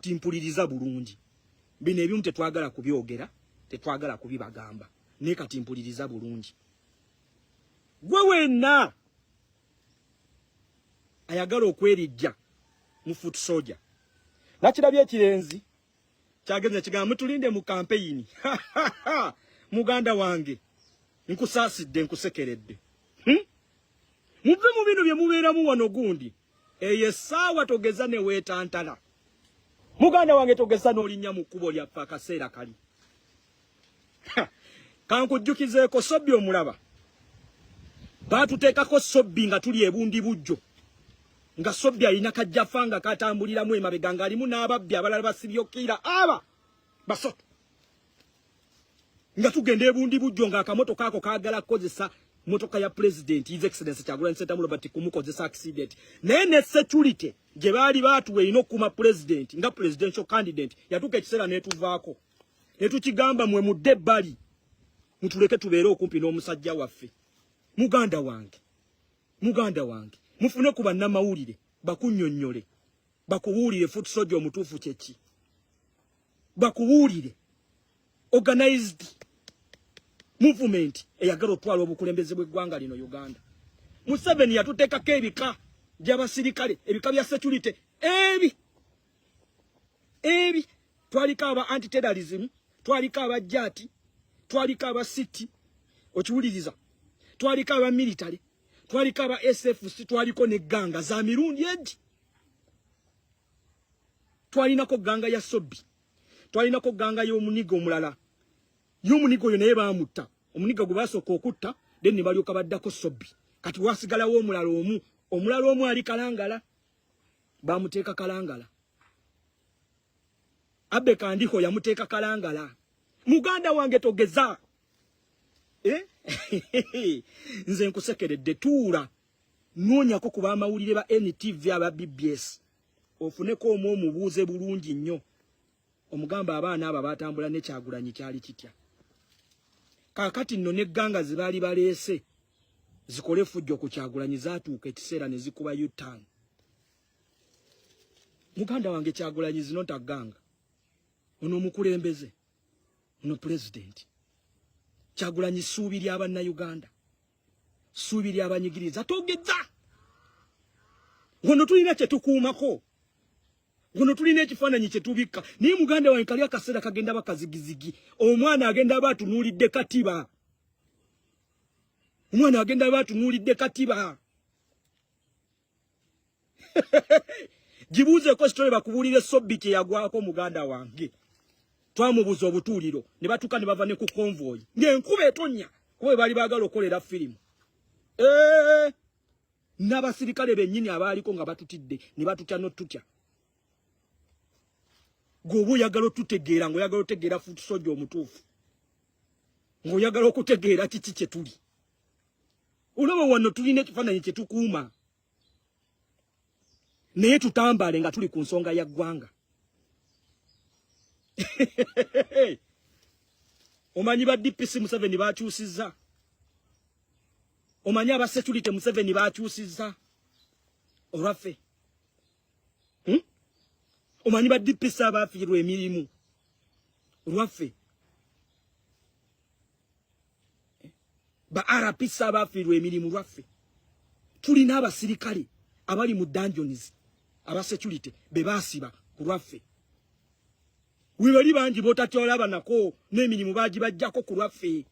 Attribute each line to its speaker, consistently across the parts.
Speaker 1: Kati mpuliriza bulungi, bino ebimu tetwagala kubyogera, tetwagala kubibagamba, naye kati mpuliriza bulungi. Gwe wenna ayagala okwerijja mu foot soldier, nakirabye ekirenzi kyagenze kigamba mutulinde mu kampeyini. Muganda wange, nkusaasidde, nkusekeredde, Muve mu bino bye mubeeramu wano. Gundi eyo essaawa togeza ne weetantala. Muganda wange, togeza n'olinnya mu kkubo lyaffe. Akaseera kali kankujjukizeeko Sobbi. Omulaba baatuteekako Sobbi nga tuli ebundi bujjo, nga Sobbi alina kajjafa nga katambuliramu emabega, ng'alimu n'ababbi abalala basibyokkiira aba basoto, nga tugenda ebundi bujjo, ng'akamotoka ako kaagala kukozesa motoka ya President, His Excellence Kyagulanyi Ssentamu Robert, kumukozesa accident. Naye ne security gye baali baatuwa erina okukuuma president nga presidential candidate yatuuka ekiseera n'etuvaako, ne tukigamba, "Mwe mudde ebbali, mutuleke tubeere okumpi n'omusajja waffe." Muganda wange, muganda wange, mufune ku bannamawulire bakunnyonnyole, bakubuulire foot soldier omutuufu kyeki, bakubuulire organized movement eyagala otwala obukulembeze bw'eggwanga lino Uganda. Museveni yatuteekako ebika by'abasirikale, ebika bya security ebi ebi. Twaliko aba anti-terrorism, twaliko aba JATT, twaliko aba city, okiwuliriza, twaliko aba military, twaliko aba SFC, twaliko ne gang za mirundi egi. Twalinako gang ya Sobbi, twalinako gang y'omuniga omulala, y'omuniga oyo naye baamutta. Omuniga gwe basooka okutta, then ne balyoka baddako Sobbi. Kati wasigalawo omulala omu, omulala omu ali Kalangala, bamuteeka Kalangala. Abe Kandiho yamuteeka Kalangala. Muganda wange, togeza, eh? Nze nkusekeredde. Tuula, noonyako ku bamawulire ba NTV, aba BBS, ofuneko omu omubuuze bulungi nnyo, omugamba, "Abaana abo batambula ne Kyagulanyi kyali kitya?" Kaakati nno ne gang ze baali baleese zikole effujjo ku Kyagulanyi zaatuuka ekiseera ne zikuba U-turn. Muganda wange, Kyagulanyi zino ntagganga ono omukulembeze, ono pulezidenti Kyagulanyi, ssuubi ly'abannayuganda, ssuubi ly'abanyigiriza. Togeza, wano tulina kye tukuumako, wano tulina ekifaananyi kye tubikka. Naye muganda wange, kali akaseera kagenda bakazigizigi. Omwana agenda aba atunuulidde katiba, omwana agenda aba atunuulidde katiba. Gibuuzeeko story, bakubuulire Sobbi kye yagwako. Muganda wange, twamubuuza obutuuliro ne batuuka ne bava ne ku convoy ng'enkuba etonnya, kuba bwe baali baagala okukolera firimu. N'abasirikale bennyini abaaliko nga batutidde ne batutya n'otutya. Gweoba oyagala otutegeera, ng'oyagala otegeera foot soldier omutuufu, ng'oyagala okutegeera kiki kye tuli, olaba wano tulina ekifaananyi kye tukuuma, naye tutambaale nga tuli ku nsonga ya ggwanga. Omanyi ba DPC Museveni bakyusizza, omanyi aba security Museveni bakyusizza olwaffe, Omanyi ba DPC abafiirwa emirimu olwaffe, ba RPC abafiirwa emirimu lwaffe. Tulina abasirikale abali mu dungeons, aba security be baasiba ku lwaffe. Webali bangi botatyolaba nako n'emirimu bagibajjako ku lwaffe.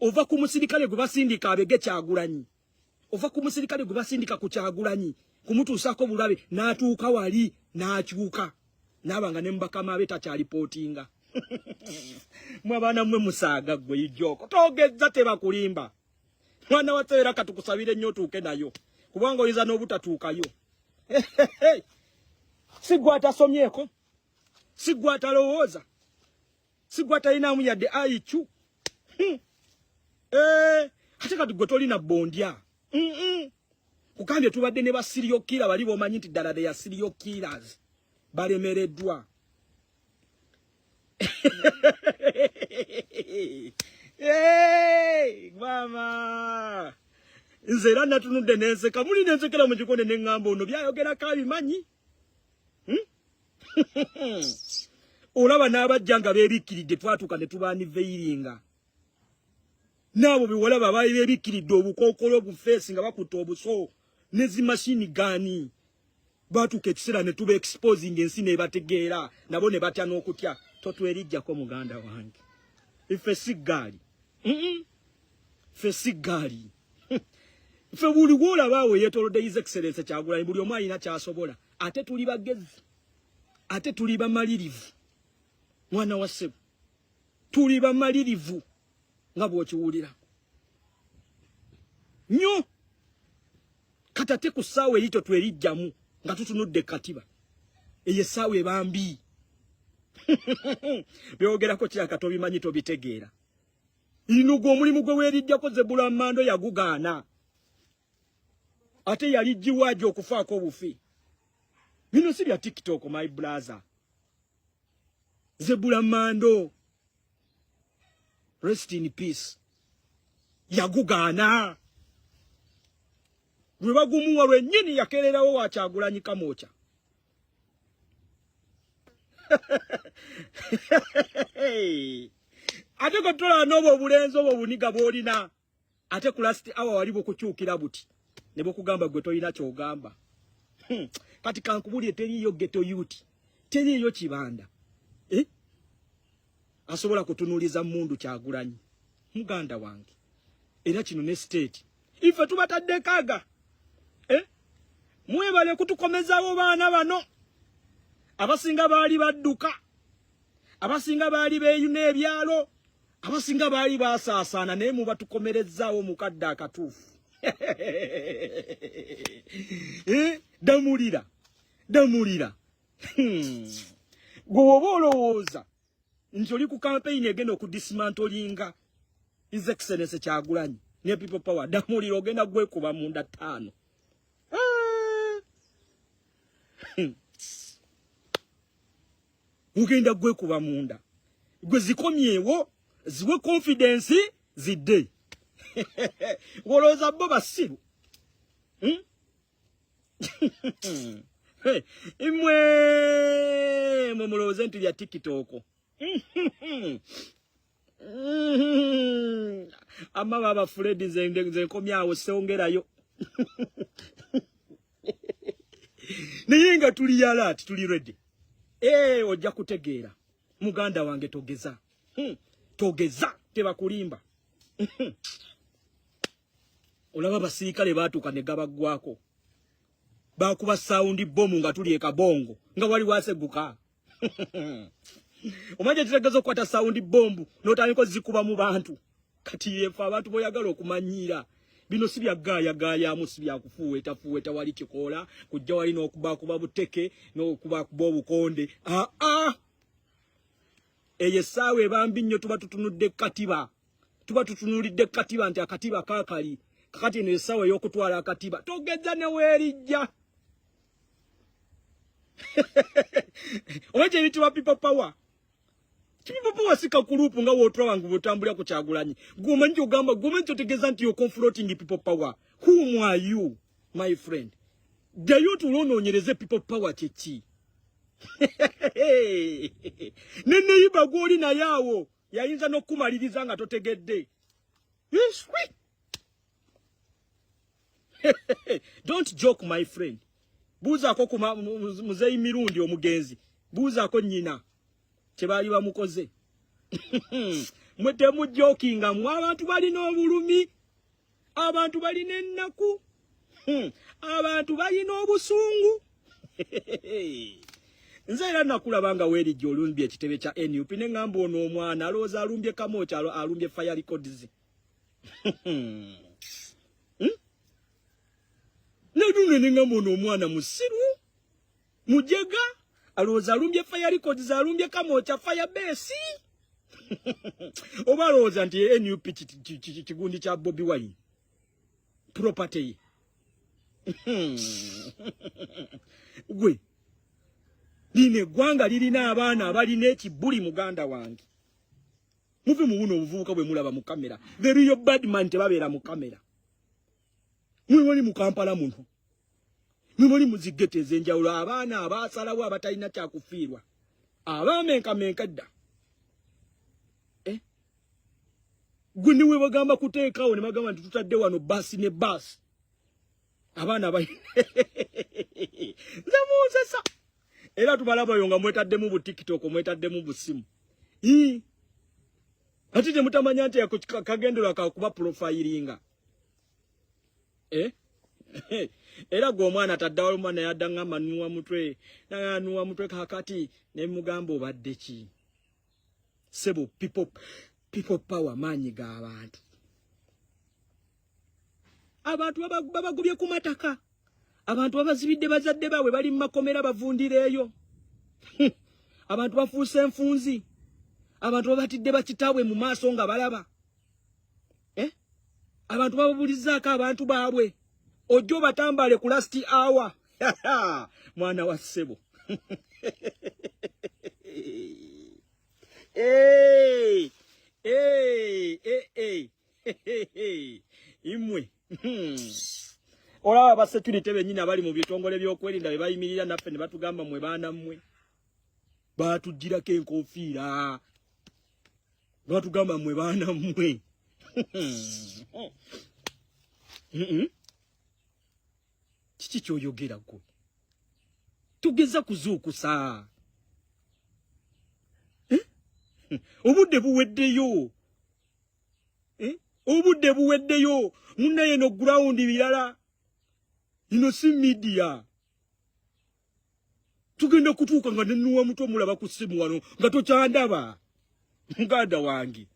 Speaker 1: Ova ku musirikale gwe basindika abege Kyagulanyi, ova ku musirikale gwe basindika ku Kyagulanyi kumutuusako bulabe, n'atuuka wali n'akyuka naaba nga ne mubakama abe takyalipootinga. Mwe abaana mmwe musaaga. Ggwe ijjooko togezza, tebakulimba. Mwana wa era katukusabire nnyo otuuke nayo, kubanga oyinza n'obutatuukayo. Si gwe atasomyeko, si gwe atalowooza, si gwe atalinamu yadde IQ. Eh, ate kati gwe tolina bondya. Kukambye tubadde ne ba serial killer bali bomanyi nti ddala they are serial killers, balemereddwa. Hey, mama, nze era natunudde nenseka muli, nensekera mu kikonde, neŋŋamba ono byayogerako abimanyi, Olaba n'abajja nga beebikkiridde, twatuuka ne tubaaniveiringa. N'abo be walaba baali beebikkiridde obukookolo obufeesi nga bakutte obuso ne zi mashini gaani, baatuuka ekiseera ne tuba exposing ensi n'ebategeera, nabo ne batya n'okutya. Totwerijjako muganda wange, ffe si ggaali, ffe si ggaali. Ffe buli gw'olaba awo yeetoolodde His Excellency Kyagulanyi, buli omu alina ky'asobola, ate tuli bagezi, ate tuli bamalirivu. Mwana wa ssebo, tuli bamalirivu nga bw'okiwulira nnyo. Kati ate ku ssaawa eri totwerijjamu nga tutunudde katiba eyo, essaawa ebambi byogerako kiraka tobimanyi, tobitegeera. Ino gwe omulimu gwe weerijjako Zebula Mando yagugaana, ate yali giwaaji okufaako obufi. Bino si bya TikTok, my brother. Zebula Mando, rest in peace, yagugaana lwe bagumuwa lwennyini, yakererawo wa Kyagulanyi Kamwokya. Ate kotolaba n'obwo obulenzi obwo obuniga bw'olina, ate ku last hour wali bukukyukira buti ne bukugamba gwe tolina ky'ogamba. Kati kankubulire, teriiyo ghetto youth, teriiyo kibanda, eh? Asobola kutunuuliza mundu Kyagulanyi, muganda wange. Era kino ne state ife tubataddeko aga, eh? Mwebale kutukomezawo baana bano. Abasinga baali badduka, abasinga baali beeyuna ebyalo, abasinga baali baasaasaana, naye mubatukomerezzaawo mukadde akatuufu. Eh? Damulira, damulira. Gwe woba olowooza nti oli ku campaign egenda okudismantlinga His Excellence Kyagulanyi ne People Power, damulira, ogenda gwekuba munda ttaano. Ah! Ogenda gwekuba munda. Gwe zikomyewo, ziwe confidence zidde. Olowooza bo basiru? Hmm? Imwe mwe mulowooze nti bya TikTok. Ama baba Fred, nze nze nkomyawo, songerayo, naye nga tuli alert, tuli ready. Eh, ojja kutegeera muganda wange, togeza. Togeza, tebakulimba. Olaba abasirikale baatuuka ne gabaggwako, bakuba sound bomb nga tuli e Kabongo, nga wali waseguka. Omanye ekitegeeza okukwata sound bomb n'otandika ozikuba mu bantu? Kati yefe abantu boyagala okumanyiira. Bino si bya gaayagaayamu, si byakufuuweeta fuuweeta wali kikoola kujja wali n'okubakuba buteke n'okubakuba obukonde. Aa, eyo essaawa ebambi nnyo. Tuba tutunudde katiba, tuba tutunuulidde katiba nti akatiba kaakali kakati. Eno essaawa ey'okutwala akatiba, togeza ne weerijja oba kyebitibwa People Power. People Power si kakulupu nga wootulaba nga bwotambulira ku Kyagulanyi. Gwomanyi kyogamba, gwomanyi kyotegeeza nti you're confronting People Power? Whom are you, my friend? Ddayo otuule onoonyereze People Power kyeki. Ne neyiba gw'oli naye awo yayinza n'okukumaliriza nga totegedde. Yeswi! Don't joke, my friend. Buuzaako ku Muzeeyi Mirundi omugenzi, buuzaako nnyina kye baali bamukoze. Mwe temujokinga mwe. Abantu balina obulumi, abantu balina ennaku, abantu balina obusungu. Nze era nakulaba nga weerijja olumbye ekitebe kya NUP, ne ŋŋamba ono omwana alowooza alumbye Kamwokya, alumbye Fire Records. Nedune ne ŋŋamba ono omwana musiru mujega, alowooza alumbye Fire Records, alumbye Kamwokya Fire Base, oba alowooza nti NUP kigundi kya Bobi Wine, property ye. Gwe lino eggwanga lirina abaana abalina ekibuli. Muganda wange, muve mu buno obuvubuka bwe mulaba mu kamera. The real bad man tebabeera mu kamera. Mwe wali mu Kampala muno. Mwe muli mu ziggeto ez'enjawulo, abaana abaasalawo abatalina kyakufiirwa, abaamenkamenka dda. Eh? Gwe ne webagamba kuteekawo ne bagamba nti tutadde wano baasi ne baasi, abaana ba nze munsesa. Era tubalabayo nga mwetaddemu bu TikTok, mwetaddemu busimu, ate temutamanya nti ako kagenderwa kakuba profilinga, eh? Era gwe omwana taddawo, omwana yadda ngamba nuwa mutwe, nuwa mutwe. Kakati ne mugamba, obadde ki, sebo? People power, maanyi g'abantu. Abantu babagobye ku mataka, abantu babazibidde bazadde baabwe, bali mu makomera bavundira eyo, abantu bafuuse enfunzi, abantu babatidde bakitaabwe mu maaso nga balaba, eh? Abantu bababulizaako abantu baabwe, ojja obatambale ku last hour. Mwana wa ssebo, hey, hey, hey, hey. Imwe olaba abasecurity bennyini abali mu bitongole by'okwerinda be bayimirira naffe ne batugamba, mmwe baana mmwe, batugirako enkofiira, batugamba, mmwe baana mmwe. Kiki kyoyogera gwe? Tugeza kuzuukusa, eh? Obudde buweddeyo, eh? Obudde buweddeyo munnaye. No ground birala, ino si media. Tugenda kutuuka nga nenuwa mutwe, mulaba ku ssimu wano nga tokyandaba, muganda wange.